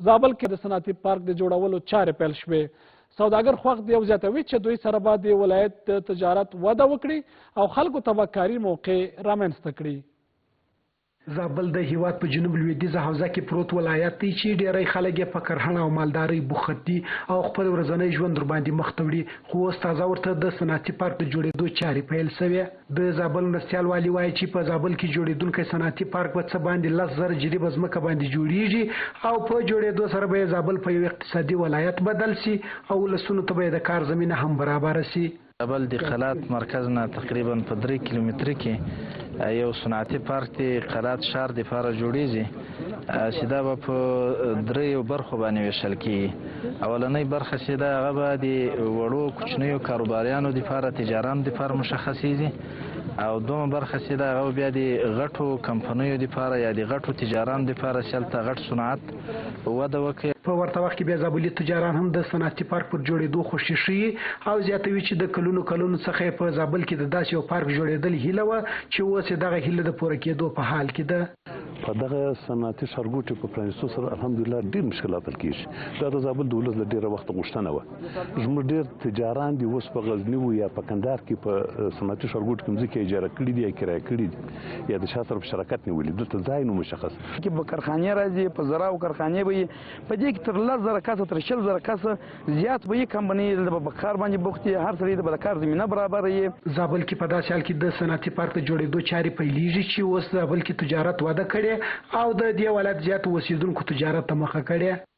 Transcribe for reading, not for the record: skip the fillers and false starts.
زابل کې د صنعتي پارک د جوړولو چارې پیل شوې. سوداګر خوښ دي او زیاتوي چې دوی سره به د ولایت د تجارت وده وکړي او خلکو ته به کاري موقع رامنځته کړي. زابل د هیواد په جنوب لویدیځه حوزه کې پروت ولایت دی چې ډیری خلک یې په کرهڼه او مالدارۍ بوخت دي او خپل ورځنی ژوند ورباندې مخته وړي، خو اوس تازه ورته د صنعتي پارک د جوړېدو چارې پیل شوې. د زابل مرستیال والي وايي چې په زابل کې جوړېدونکی صنعتي پارک به څه باندې 10,000 جریبه ځمکه باندې جوړېږي او په جوړېدو سره به یې زابل په یو اقتصادي ولایت بدل شي او ولسونو ته به یې د کار زمینه هم برابره شي. زابل د قلات مرکز نه تقریبا په 3 کیلومتري کې یو صنعتي پارک دی، قلات ښار دپاره جوړېږي چې دا به په 3 برخو باندې ویشل کېږي. اولنۍ برخه چې ده هغه به د وړو کوچنیو کاروباریانو دپاره، تجارانو دپاره مشخصېږي، او دومه برخه چې ده هغه بیا د غټو کمپنیو دپاره یا د غټو تجارانو دپاره چې هلته غټ صنعت وده وکړي. په ورته وخت کې بیا زابلي تجاران هم د صنعتي پارک پر جوړېدو خوښي ښيي او زیاتوي چې د کلونو کلونو څخه یې په زابل کې د داسې یو پارک جوړېدل هیله وه چې اوس یې دغه هیله د پوره کېدو په حال کې ده. په دغه صنعتي ښارګوټي په پرانیستو سره الحمدلله ډېر مشکلات حل کېږي. دا د زابل د ولس له ډېره وخته غوښتنه وه. زموږ ډېر تجاران دي اوس په غزني و یا په کندهار کې په صنعتي ښارګوټي کې مځکې اجاره کړي دي یا کرایه کړي دي یا د چا سره په شراکت نیولي، دلته ځای نو مشخص. کې به کارخانې راځي، په زراو کارخانې به یې، په دې کې تر 10,000 کسه تر 20,000 کسه زیات به یې کمپنۍ دلته به په کار باندې بوخت دي، هر سړي ته به د کار زمینه برابره وي. زابل کې په داسې حال کې د صنعتي پارک د جوړېدو چارې پیلېږي چې اوس زابل کې تجارت وده کړې او د دې ولایت زیاتو اوسېدونکو تجارت ته مخه کړې.